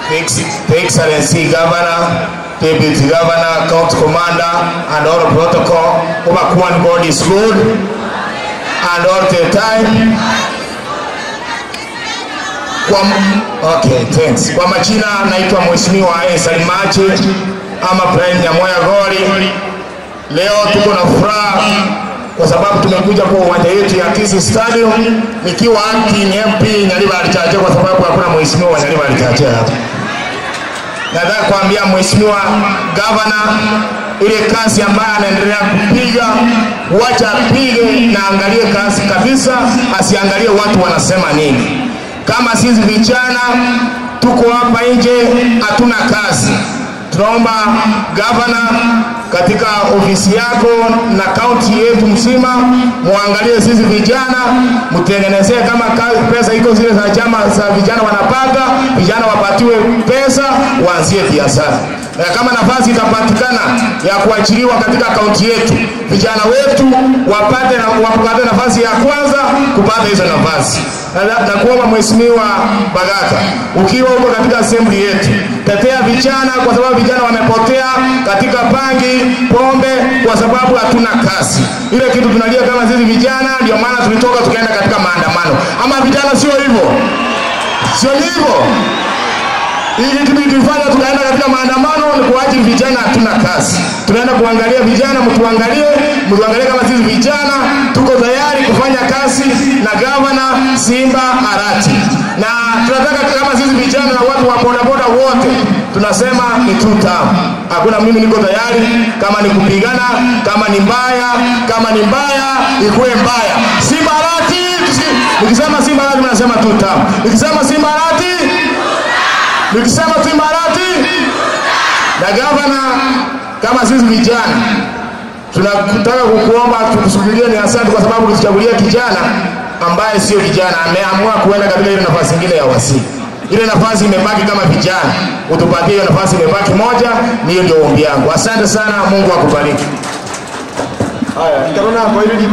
The Excellency Governor, Deputy Governor, County Commander, and all the protocol. Over God is good, and all the time. Okay, thanks. Kwa majina naitwa Mheshimiwa Salim Mache ama Brian Nyamoya Gori. Leo tuko na furaha kwa sababu tumekuja kwa uwanja yetu ya Kisii Stadium nikiwa acting MP Nyaribari Chache, kwa sababu hakuna mheshimiwa wa Nyaribari Chache hapa. Nataka kuambia Mheshimiwa Governor ile kazi ambayo anaendelea kupiga, wacha apige na angalie kazi kabisa, asiangalie watu wanasema nini. Kama sisi vijana tuko hapa nje hatuna kazi, tunaomba governor katika ofisi yako na county yetu mzima muangalie sisi vijana, mtengenezee kama pesa iko zile za chama za vijana wanapata, vijana wapatiwe pesa waanzie biashara. Na kama nafasi itapatikana ya kuachiliwa katika kaunti yetu, vijana wetu wapate nafasi ya kwanza kupata hizo nafasi. Na kuomba Mheshimiwa Bagaka, ukiwa huko katika assembly yetu, tetea vijana kwa sababu vijana wamepotea katika bangi, pombe, kwa sababu hatuna kazi. Ile kitu tunalia kama sisi vijana, ndio maana tulitoka tukaenda katika maandamano. Ama vijana sio hivyo? Sio hivyo? Hii kitu tulifanya tukaenda katika maandamano ni kwa ajili vijana hatuna kazi. Tunaenda kuangalia vijana, mtuangalie kama sisi vijana tuko tayari kufanya kazi na Governor Simba Arati. Na tunataka kama sisi vijana na watu wa bodaboda wote tunasema ni two term. Hakuna, mimi niko tayari kama ni kupigana, kama ni mbaya, kama ni mbaya ikuwe mbaya. Simba Arati, nikisema Simba Arati mnasema two term. Nikisema Simba Arati, nikisema Simba Arati. Na governor, kama sisi vijana tunataka kukuomba tukusubirie, ni asante kwa sababu tulichagulia kijana ambaye sio kijana, ameamua kuenda katika ile nafasi nyingine ya waziri. Ile nafasi imebaki kama vijana, utupatie hiyo nafasi imebaki moja, hiyo ndio ombi yangu. Asante sana, Mungu akubariki. Haya, nitaona kwa hili.